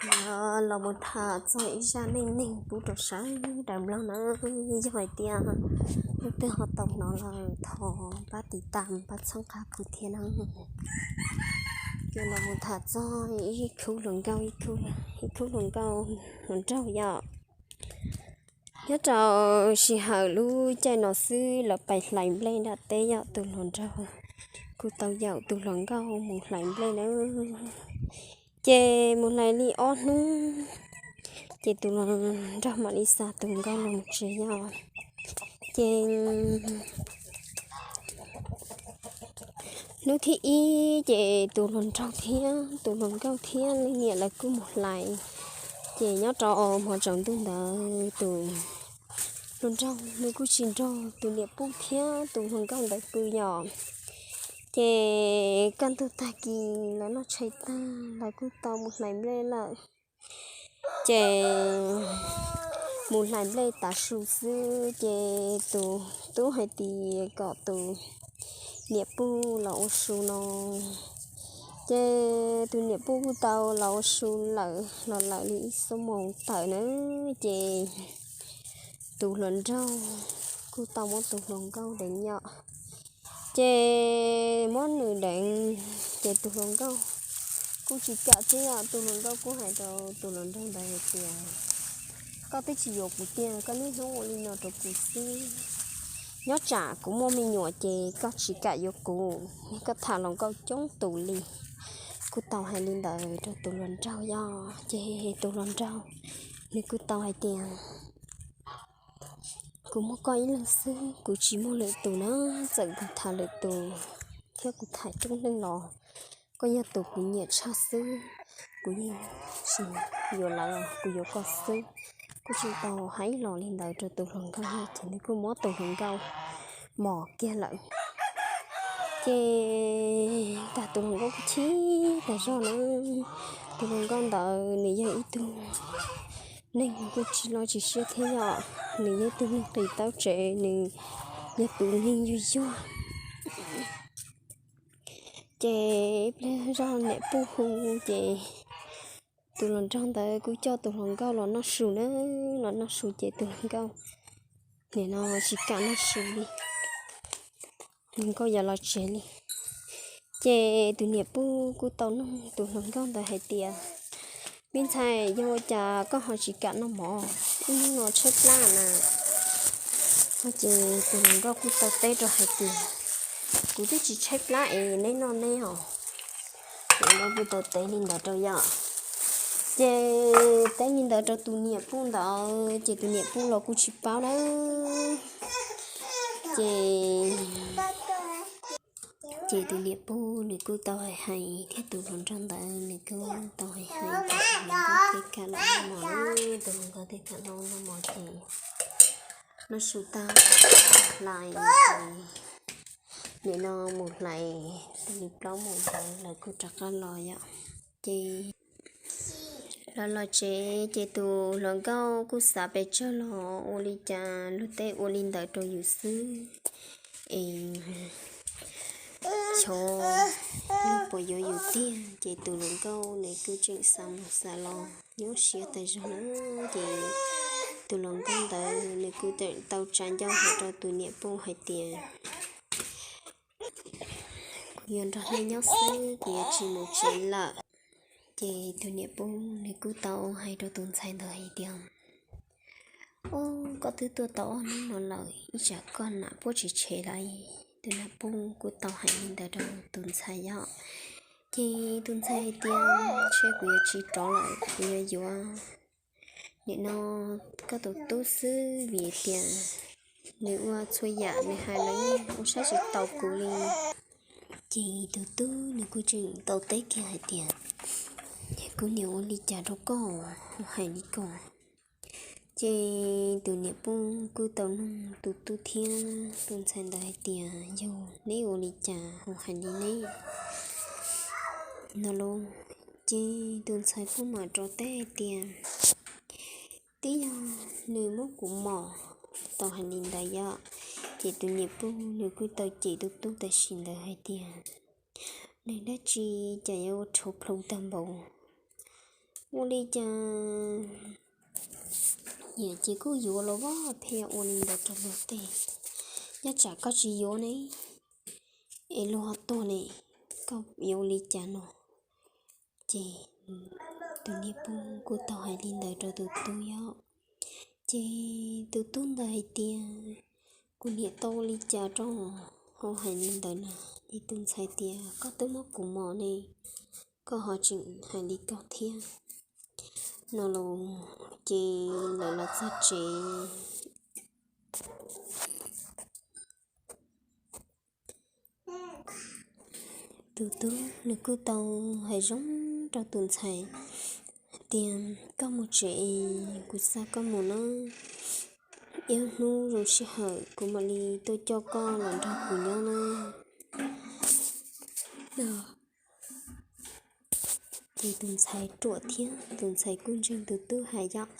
Los mus tham txog ib zaj neej neeg pub rau sawv daws mloog na. Yog hais tias leej twg ho tau hnov lawm thov pab tiv tam pab txhawb nqa kuv thiab na. Ces los mus tham txog ib khub hluas nkauj, ib khub hluas nkauj hluas nraug yom. Nyob rau sij hawm lub caij no xwb lawv pais hlais nplej nram teb yom, tus hluas nraug kuj tau yaum tus hluas nkauj mus hlais nplej na. Ces mus hlais li ob hnub, ces tus hluas nraug mam li xa tus nkauj los tsev yom. Ces hnub thib ib ces tus hluas nraug thiab tus hluas nkauj thiab leej niam lawv kuj mus hlais. Ces nyob rau hmo tsaus ntuj ntawd tus hluas nraug nws kuj tsis nrog tus niam puj thiab tus hluas nkauj ntawd pw yom. Ces kaj ntug tag kis lawv noj tshais tag lawv kuj tau mus hlais nplej lawm. Ces mus hlais nplej tav su xwb ces tus tub hais tias kom tus niam puj los ua su no. Ces tus niam puj kuj tau los ua su lawm los lawm li ib xuab moos tawm na. Ces tus hluas nraug kuj tau muab tus hluas nkauj deev yom. Ces muab nws deev, ces tus hluas nkauj kuj tsis kam thiab yom. Tus hluas nkauj kuj hais rau tus hluas nraug ntawd hais tias, koj twb tsis yuav kuv tiag, koj niaj hnub ua li no rau kuv xwb. Nyob tsam kuv muaj me nyuam ces koj tsis kam yuav kuv, koj tham hluas nkauj coob tus li. Kuj tau hais li ntawd rau tus hluas nraug yom. Ces tus hluas nraug nws kuj tau hais tias, kuv muaj koj ib leeg xwb, kuv tsis muaj lwm tus na. Txawm kuv tham lwm tus thiab kuv tham coob leej los koj yog tus kuv nyiam tshaj xwb, kuv yeej tsis yuav lawv, kuv yuav koj xwb. Kuj tsis tau hais los li ntawd rau tus hluas nkauj, ces nws kuj muab tus hluas nkauj mos kiag lawm. Ces tag tus hluas nkauj kuj chim tas zog na. Tus hluas nkauj ntawd nws yog ib tug neeg kuj tsis loj tsis siab thiab yom, nws yog ib tug neeg qis taub tsev, nws yog tus neeg yuag yuag. Ces ib pliag zoj niam puj hu, ces tus hluas nraug ntawd kuj coj tus hluas nkauj los noj su na. Los noj su ces tus hluas nkauj nim no tsis kam noj su li, hluas nkauj yuav los tsev li. Ces tus niam puj kuj tau nug tus hluas nkauj ntawd hais tias, me ntxhais, yog ua cas koj ho tsis kam noj mov, ib hnub no tshaib plab na? Ces tus hluas nkauj kuj tau teb rau hais tias, kuv twb tsis tshaib plab es neb noj neb os. Tus hluas nkauj kuj tau teb li ntawd rau yom. Ces teb li ntawd rau tus niam puj ntawd ces tus niam puj los kuj tsis paub na. Ces, ces tus niam puj nws kuj tau hais hais thiab tus hluas nraug ntawd nws kuj tau hais hais ces tus hluas nkauj thiaj kam los noj mov, tus hluas nkauj thiaj kam los noj mov ces noj su tag hlais ces nim no mus hlais li plaub moos ntawd lawv kuj rov qab los yom. Ces los los tsev ces tus hluas nkauj kuj xav pes tsawg los ua li cas luag tej ua li ntawd rau yus xwb es xyov luag puas yuav yus tiag. Ces tus hluas nkauj nws kuj tseem xav mus xav los nyuaj siab tas zog na. Ces tus hluas nkauj ntawd nws kuj tseem tau tsa ncauj hais rau tus niam puj hais tias, kuv yuav nrog nej nyob xwb, kuv yuav tsis mus tsev lawm. Ces tus niam puj nws kuj tau hais rau tus ntxhais ntawd hais tias, o, koj twb tuaj tau ob hnub no lawm, ib tsam koj nam puab tsis tshev lawm. Tus niam puj kuj tau hais li ntawd rau tus ntxhais yom. Ces tus ntxhais hais tias, ntshe kuv yuav tsis rov lawm, kuv yuav yuav nim no koj tus tub xwb vim tias nws ua txhua yam nws hais los yeej ua saib tsis taus kuv li. Ces tus tub nws kuj tseem tau teb kiag hais tias, kuv niam ua li cas rau koj ho hais li ko? Ces tus niam puj kuj tau nug tus tub thiab tus ntxhais ntawd hais tias, yog neb ua li cas ho hais li ne? No lauj, ces tus ntxhais kuj mam rov teb hais tias, twb yog nws muab kuv mos, tau hais li ntawd yom. Ces tus niam puj nws kuj tau cem tus tub tam sim ntawd hais tias, neeg dab tsi cas yuav ua rhuav plhu tag npaum, ua li cas, yam ces kuj yuav los vaj phem ua li ntawd rau luag tej. Nyob tsam koj tsis yuav ne, es luag ho tuag ne, koj yuav ua li cas no? Ces tus niag pog kuj tau hais li ntawd rau tus tub yom. Ces tus tub ntawd hais tias, kuv niam tau ua li cas rau ho hais li ntawd na? Ces tus ntxhais tias, koj twb muab kuv mos ne, koj ho tseem hais li koj thiab no los. Ces lawv los txog tsev, tus tub nws kuj tau hais zoo rau tus ntxhais tias, koj mus tsev, kuv xa koj mus nawb, ib hnub zoo sij hawm kuv mam li tuaj coj koj los nrog kuv nyob nawb. Ces tus ntxhais ruam thiab tus ntxhais kuj ntseeg tus tub hais yom.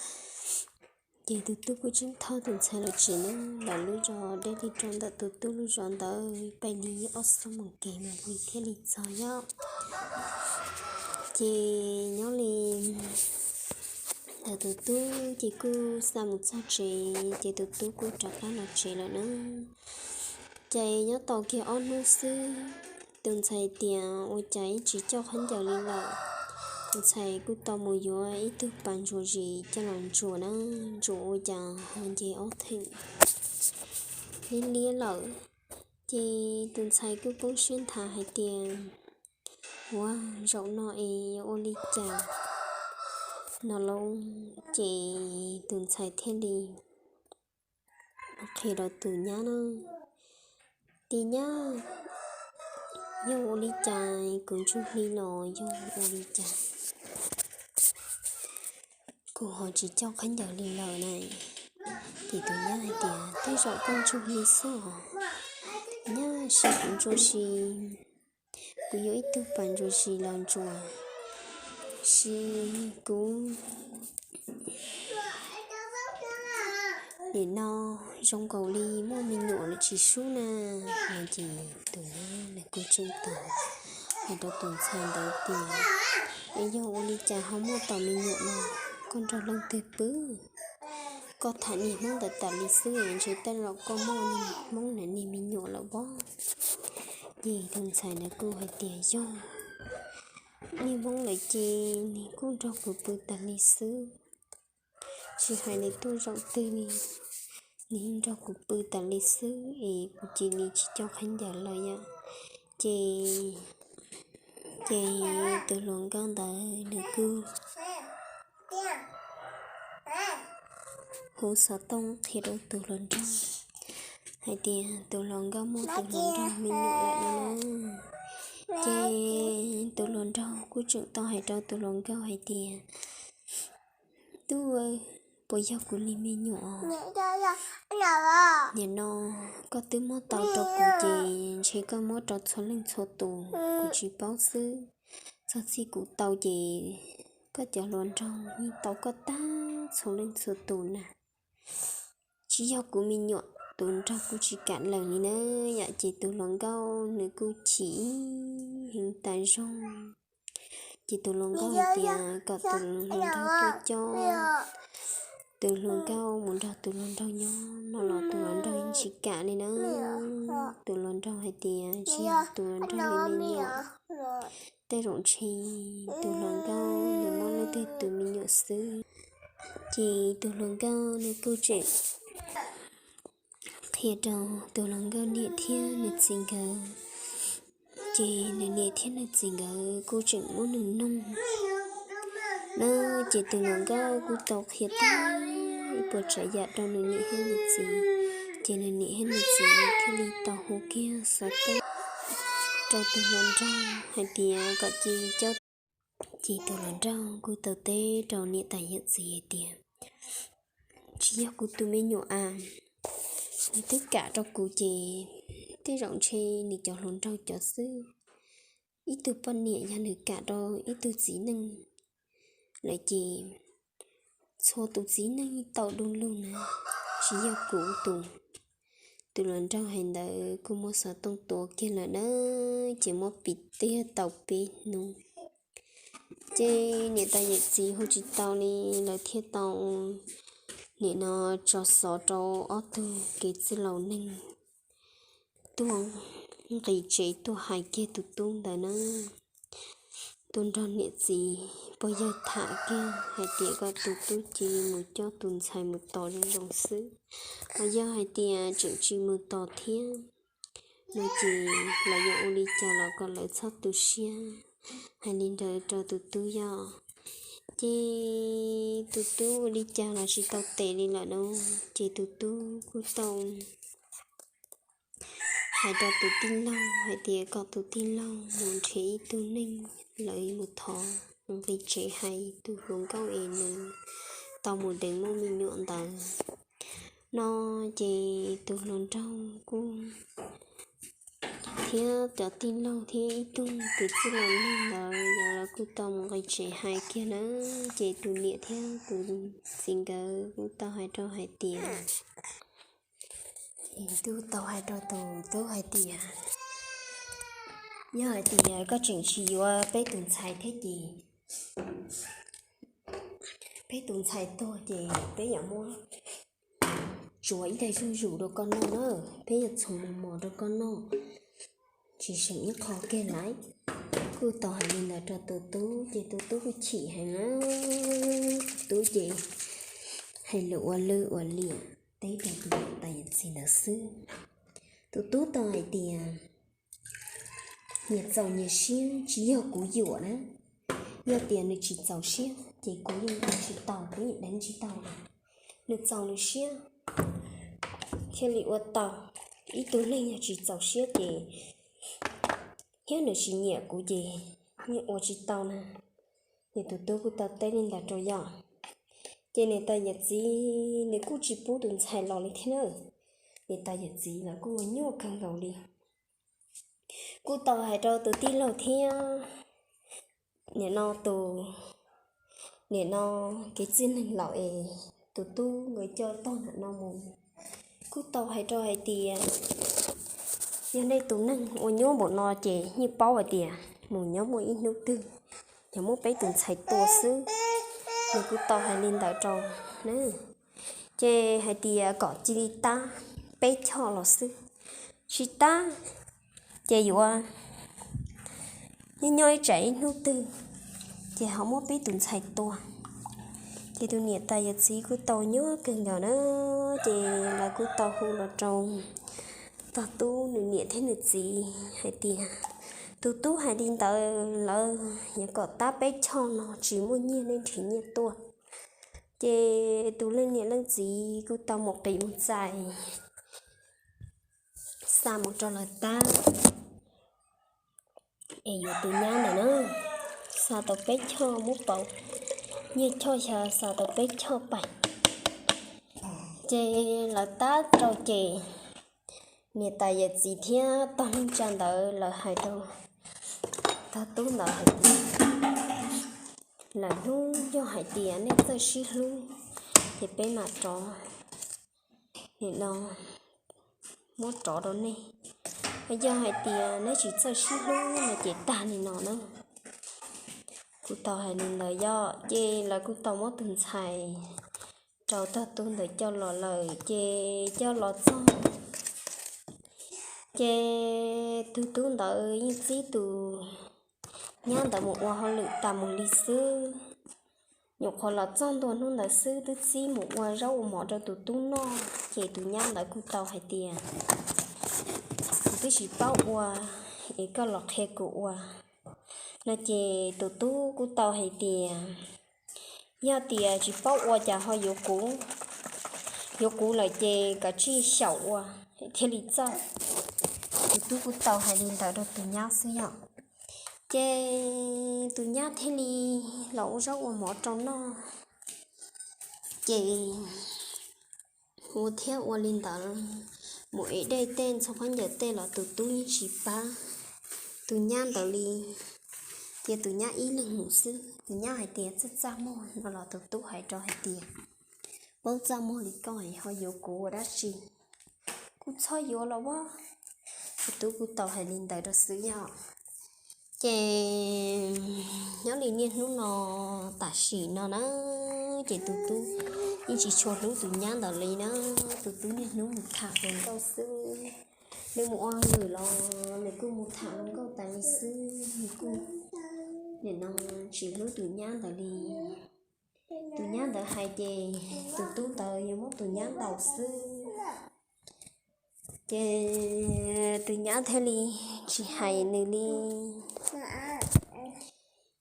Ces tus tub kuj tseem thauj tus ntxhais los tsev na, lawv lub zos deb li rau ntawm tus tub lub zos ntawd pais li ob xuab moos kev mas li thiaj li txog yom. Ces nyob li ntawd tus tub ces kuj xa mus txog tsev, ces tus tub kuj rov qab los tsev lawm na. Ces nyob tau kiag ob hnub xwb, tus ntxhais tias ua cas ib tsis coj khaub ncaws li lawm. Tus ntxhais kuj tau mus yuav ib tug pas ntsuas zis coj los ntsuas na, ntsuas ua cas ho nce ob theem liab liab lawm. Ces tus ntxhais kuj poob siab nthav hais tias, ua zaum no es yuav ua li cas no lauj? Ces tus ntxhais thiaj li qhia rau tus nyab na, tis nyab, yog ua li cas kuv ntsuj hli los yog ua li cas kuv ho tsis coj khaub ncaws li lawm na? Ces tus nyab hais tias, tej zaum koj ntsuj hli xwb os nyab, sim kuv ntsuas si, kuv yuav ib tug pas ntsuas zis los ntsuas si, kuv nim no zoo nkaus li muaj me nyuam lawm tsis sub na. No ces tus nyab nws kuj tseem tau hais rau tus ntxhais ntawd tias, es yog ua li cas ho muaj tau me nyuam no? Koj nrog leej twg pw? Koj tham niag hmoob ntawd tas li xwb ntshe tej zaum koj muaj niag hmoob na niag me nyuam lawm pob. Ces tus ntxhais ntawd kuj hais tias, yog niag hmoob lawm ces nws kuj nrog kuv pw tas li xwb, tsis hais nws tuaj zaum twg li, nws nrog kuv pw tas li xwb es kuv cia li tsis coj khaub ncaws lawm yom. Ces, ces tus hluas nkauj ntawd nws kuj hu xov tooj qhia rau tus hluas nraug hais tias tus hluas nkauj muaj tus hluas nraug me nyuam lawm no na. Ces tus hluas nraug kuj tseem tau hais rau tus hluas nkauj hais tias, tub, puas yog kuv li me nyuam? Nim no koj twb muab tau rau kuv ces ntshe koj muab rau txhua leej txhua tus, kuv tsis paub xwb. Txog txij kuv tau ces koj cov hluas nraug yeej tau koj tag txhua leej txhua tus na. Tsis yog kuv me nyuam, tus nraug kuj tsis kam lees li na. Yam ces tus hluas nkauj nws kuj chim heev tas zog. Ces tus hluas nkauj hais tias kom tus hluas nraug tuaj coj tus hluas nkauj mus nrog tus hluas nraug nyob no los tus hluas nraug yeej tsis kam li na. Tus hluas nraug hais tias tsis yog tus hluas nraug li me nyuam, tej zaum ntshe tus hluas nkauj nws muaj leej twg tus me nyuam xwb. Ces tus hluas nkauj nws kuj tseem qhia rau tus hluas nkauj niam thiab nws txiv nkawd. Ces nws niam thiab nws txiv nkawd kuj tseem muab nws noog na. Ces tus hluas nkauj kuj tau qhia tag ib puas tsav yam rau nws niam thiab nws txiv. Ces nws niam thiab nws txiv thiaj li tau hu kiag xov tooj rau tus hluas nraug hais tias kom cia li coj. Ces tus hluas nraug kuj tau teb rau niam tais yawm txiv hais tias, tsis yog kuv tus me nyuam a, nws twb kam rau kuv ces tej zaum ntshe nws cov hluas nraug cov xwb. Ib tug poj niam yog nws kam rau ib tug txiv neej lawm ces txhua tus txiv neej tau du lug na, tsis yog kuv tus. Tus hluas nraug hais ntawd kuj muab xov tooj tua kiag lawm na, ces muab piv tiag tau peb hnub. Ces niam tais yawm txiv hu tsis tau li, lawv thiaj tau nim no tso xov rau ob tug kev txwj laus neeg tuaj nqis tsev tuaj hais kiag tus tub ntawd na, tuaj nrog niam txiv pog yawg tham kiag hais tias kom tus tub cia li mus coj tus ntxhais mus tos zoo zoo xwb, ho yog hais tias tseem tsis mus tos thiab no ces lawv yuav ua li cas los kom lawv txhob tu siab. Hais li ntawd rau tus tub yog, ces tus tub ua li cas los tsis tau tes li lawm no, ces tus tub kuj tau hais rau tus tij laug hais tias kom tus tij laug mus nrhiav ib tug neeg, lawv mus thov nqi tsev hais tus hluas nkauj es nws tau mus deev muaj me nyuam ntawd no. Ces tus hluas nraug kuj thiab cov tij laug thiab ib tug kev txwj laus neeg ntawd yog lawv kuj tau mus nqi tsev hais kiag na. Ces tus niam thiab tus txiv nkawd kuj tau hais rau hais tias, kuj tau hais rau tus tub hais tias, yog hais tias koj tseem tsis yuav peb tus ntxhais thiab ces peb tus ntxhais tuag ces peb yuav muab tsuav ib daig zuj zus rau koj noj na, peb yuav txhoov mos mos rau koj noj, tsis seem ib qho kiag lawm. Kuj tau hais li ntawd rau tus tub ces tus tub kuj chim heev na. Tus tub ces hais lus ua lwj ua liam teb rau tus niam tais yawm txiv ntawd xwb. Tus tub tau hais tias, nyias txaus nyias siab, tsis yog kuv yuam na. Yog tias nws tsis txaus siab ces kuv yeej ua tsis tau, kuv yeej deev tsis tau li. Nws txaus nws siab thiaj li ua tau. Ib tug neeg yog tsis txaus siab ces thiab nws tsis nyiam kuv ces yeej ua tsis tau na. Ces tus tub kuj tau teb li ntawd rau yom. Ces niam tais yawm txiv nws kuj tsis pub tus ntxhais los li thiab na. Niam tais yawm txiv lawv kuj ua nyuaj kawg nkaus li. Kuj tau hais rau tus tij laug thiab nim no tus, nim no kev txwj neeg laus es tus tub nkawd coj tog ntawm no mus, kuj tau hais rau hais tias, yog nej tus neeg ua nyuaj npaum no ces yeej paub hais tias mus nyob muaj ib hnub twg yog muab peb tus ntxhais tua xwb. Nws kuj tau hais li ntawd rau na. Ces hais tias kom cia li tab peb choj los xwb, tsis tab ces yuav nyob nyob ib tsam ib hnub twg ces ho muab peb tus ntxhais tua. Ces tus niam tais yawm txiv kuj tau nyuaj kawg nkaus na. Ces lawv kuj tau hu los rau tog tub nws niam thiab nws txiv hais tias, tus tub hais li ntawd lawm, yuav kom tab peb choj no tsis muaj nyiaj nej nrhiav nyiaj tuaj. Ces tus leej niam leej txiv kuj tau mus qis mus txais xa mus rau lawv tab es yuav tus nyab ntawd na, xa tau peb choj muab pauv, nyiaj choj xyaw xa tau peb choj pais. Ces lawv tab rau ces niam tais yawm txiv thiab tog neej tsa ntawd lawv hais rau tog tub ntawd hais tias, lawm hnub yog hais tias nej txawj sib hlub ces peb mam rov, nim no muab rov rau nej, yog hais tias nej tsis txawj sib hlub no ces tag li no na. Kuj tau hais li ntawd yom, ces lawv kuj tau muab tus ntxhais rau tog tub ntawd coj los lawm, ces coj los txog ces tus tub ntawd yeej txib tus nyab ntawd mus ua hauj lwm tas mus li xwb. Nyuam qhuav los txog ntua hnub ntawd xwb twb txib mus ua zaub ua mov rau tus tub noj, ces tus nyab ntawd kuj tau hais tias, kuv twb tsis paub ua, es koj los qhia kuv ua no. Ces tus tub kuj tau hais tias, yog tias tsis paub ua cas ho yuav kuv, yuav kuv lawm ces kav tsij xyaum ua thiaj li txawj. Tus tub kuj tau hais li ntawd rau tus nyab xwb yom. Ces tus nyab thiaj li los ua zaub ua mov rau noj. Ces ua thiab ua li ntawd, mus ev dej tej ntxhua khaub ncaws tej los tus tub yeej tsis pab tus nyab ntawd li. Cia tus nyab ib leeg mus xwb, tus nyab hais tias txaj txaj muag no los tus tub hais rau hais tias, paub txaj muag li koj ho yuav kuv ua dab tsi, kuj txhob yuav los as. Tus tub kuj tau hais li ntawd rau xwb yom. Ces nyob li niaj hnub no tam sim no na, ces tus tub yeej tsis tshua hlub tus nyab ntawd li na. Tus tub niaj hnub mus tham hluas nkauj xwb, nws mus ua hauj lwm los nws kuj mus tham hluas nkauj tas li xwb, nws kuj nim no tsis hlub tus nyab ntawd li. Tus nyab ntawd hais ces tus tub ntawd yuav muab tus nyab ntaus xwb. Ces tus nyab thiaj li tsis hais nws li.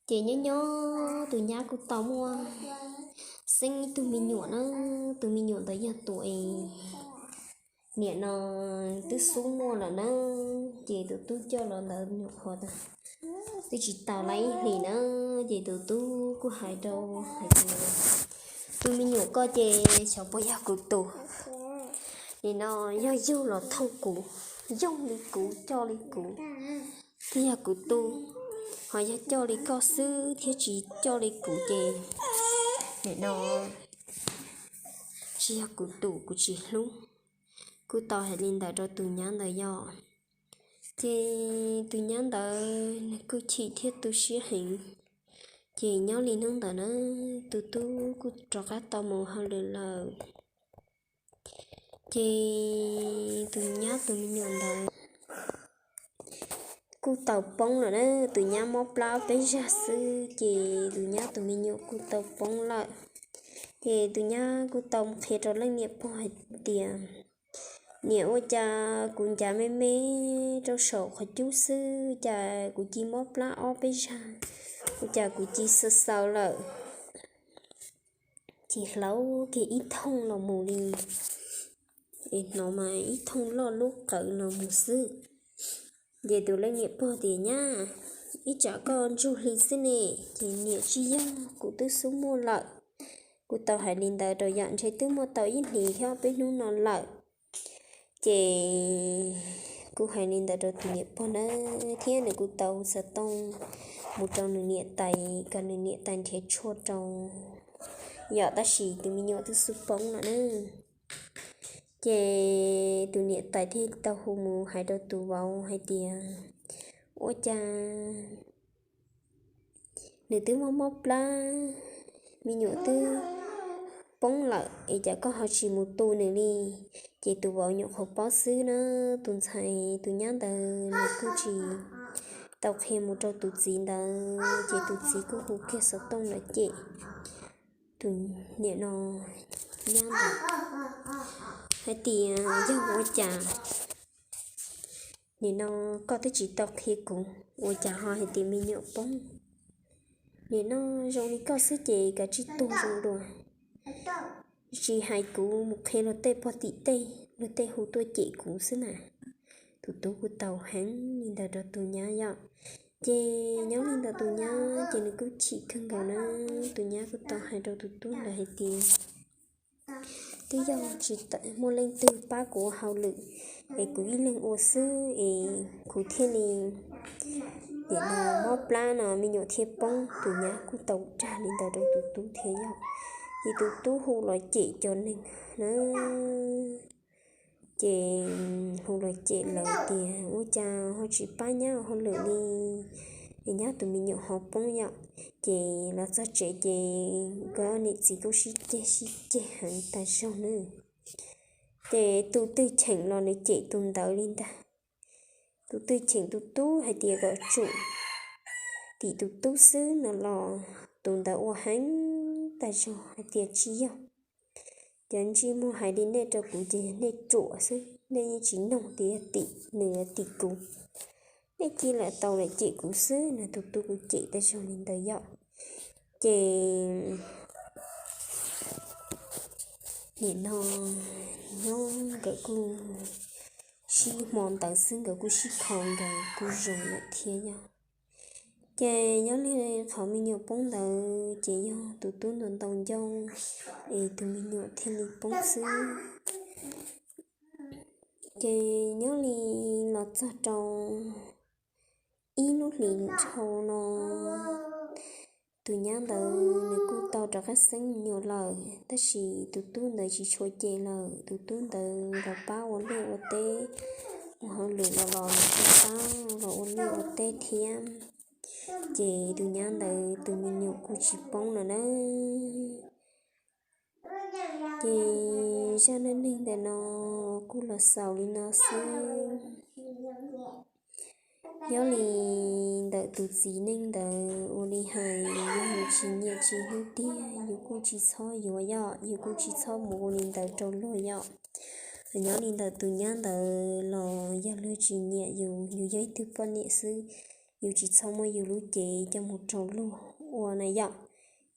Ces nyob nyob tus nyab kuj tau muaj xeeb ib tug me nyuam na, tus me nyuam ntawd yog tus es nim no twb xub muaj lawm na. Ces tus tub coj los ntawd nyuam qhuav twb tsis tau li ib hlis na, ces tus tub kuj hais rau hais tias, tus me nyuam koj ces xyov puas yog kuv tus, nim no yog yug los thooj kuv, yoog li kuv, coj li kuv, twb yog kuv tus, ho yog coj li koj xwb thiab tsis coj li kuv ces nim no tsis yog kuv tus, kuv tsis hlub. Kuj tau hais li ntawd rau tus nyab ntawd yom. Ces tus nyab ntawd nws kuj chim thiab tu siab heev. Ces nyob li hnub ntawd na, tus tub kuj rov qab tau mus hauj lwm lawm. Ces tus nyab tus me nyuam ntawd kuj tau poob lawm na, tus nyab mob plab peb zag xwb ces tus nyab tus me nyuam kuj tau poob lawm. Ces tus nyab kuj tau qhia rau leej niam pog hais tias, niam, ua cas kuv ncav me me rau saum qhov cub xwb cas kuv cia mob plab ob peb zag, ua cas kuv cia xaw xaw lawm. Ces hlauv kiag ib thooj los mus li, es hnov mas ib thooj loj lub qawv los mus xwb. Ces tus leej niam pog tias, nyab, ib tsam koj ntsug hli xwb ne. Ces niam, tsis yog, kuv twb xub muaj lawm. Kuv tau hais li ntawd rau yom, ntshe twb muaj tau ib hlis thiab peb hnub no lawm. Ces kuj hais li ntawd rau tus niam pog na, thiab nws kuj tau xov tooj mus rau nws niam tais kom nws niam tais nrhiav tshuaj rau, yom, tab sis tus me nyuam twb xub poob lawm na. Ces tus niam tais thiaj tau hu mus hais rau tus vauv hais tias, ua cas nws twb mob mob plab, me nyuam twb poob lawm es cas koj ho tsis mus tu nws li? Ces tus vauv nyuam qhuav paub xwb na, tus ntxhais tus nyab ntawd nws kuj tsis tau qhia mus rau tus txiv ntawd, ces tus txiv kuj hu kiag xov tooj los cem tus niam no, nyab ntawd hais tias, yog ua cas nim no koj twb tsis tau qhia kuv, ua cas ho hais tias me nyuam poob? Nim no zoo li koj xwb ces kav tsij tuag zoo dua, tsis hais kuv mus qhia luag tej pog tim tej, luag tej hu tuaj cem kuv xwb mas. Tus tub kuj tau heev li ntawd rau tus nyab yom. Ces nyob li ntawd tus nyab ces nws kuj chim kawg nkaus na. Tus nyab kuj tau hais rau tus tub ntawd hais tias, twb yog tsis muaj leej twg pab kuv ua hauj lwm, es kuv ib leeg ua xwb es kuv thiaj li nim no mob plab no me nyuam thiaj poob. Tus nyab kuj tau dag li ntawd rau tus tub thiab yom. Ces tus tub hu los cem cov neeg na, ces hu los cem lawv tias, ua cas ho tsis pab nyab ua hauj lwm li, es nyab tus me nyuam ho poob yom. Ces los txog tsev ces nkawd niam txiv kuj sib ceg sib ceg heev tas zog na. Ces tus twg cheem los nws cem tus ntawd li ntag. Tus twg cheem tus tub hais tias kom tsum tim tus tub xwb no los tus ntawd ua heev tas zog hais tias, tsis yog, cov ntsej muag hais li nej rau kuv ces nej ruam xwb, nej yeej tsis noog tias yog tim nws los tim kuv, nej cia li tau los cem kuv xwb no. Tus tub kuj cem tas zog li ntawd yom. Ces nim no nyob nkawd kuj sib hmo ntawd xwb, nkawd kuj sib kho nkawd kuj zoo lawm thiab yom. Ces nyob li qhov me nyuam poob ntawd ces yog tus tub ntaus ntaus ncauj es tus me nyuam thiaj li poob xwb. Ces nyob li los txog rau ib lub hlis dhau no, tus nyab ntawd nws kuj tau rov qab xeeb me nyuam lawm, tab sis tus tub ntawd tsis tshua cem lawm. Tus tub ntawd los pab ua liaj ua teb, ua hauj lwm los los nws kuj pab los ua liaj ua teb thiab. Ces tus nyab ntawd tus me nyuam kuj tsis poob no na. Ces zaj neej neeg ntawm no kuj los xaus li no xwb. Nyob li ntawm tus txiv neej ntawd ua li hais yog yus tsis nyiam tsis hlub tiag yus kuj tsis txhob yuav yom, yus kuj tsis txhob mus ua li ntawd rau luag yom. Nyob li ntawm tus nyab ntawd los yog luag tsis nyiam yus, yus yog ib tug poj niam xwb, yus tsis txhob muab yus lub cev coj mus rau luag ua na yom.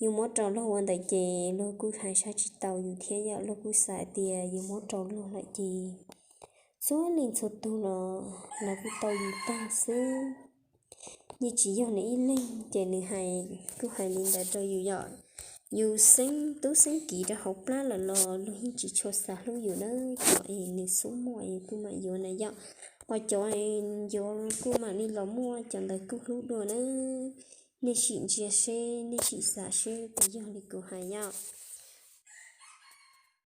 Yus muab rau luag ua ntawd ces luag kuj hais sab tsis tau yus thiab yom, luag kuj xav tias yus muab rau luag lawm ces txhua leej txhua tug los lawv kuj tau yus tag xwb. Yeej tsis yog nws ib leeg ces nws hais kuj hais li ntawd rau yus yom. Yus xeeb tub xeeb kiv rau hauv plab lawm los luag yeej tsis tshua xav hlub yus na. Cov es nws xub muaj es kuj mam yuav na yom, ho cov yuav kuj mam li los muaj cov ntawd kuj hlub dua na. Nej sim ntsia seb, nej sim xav seb puas yog li kuv hais yom.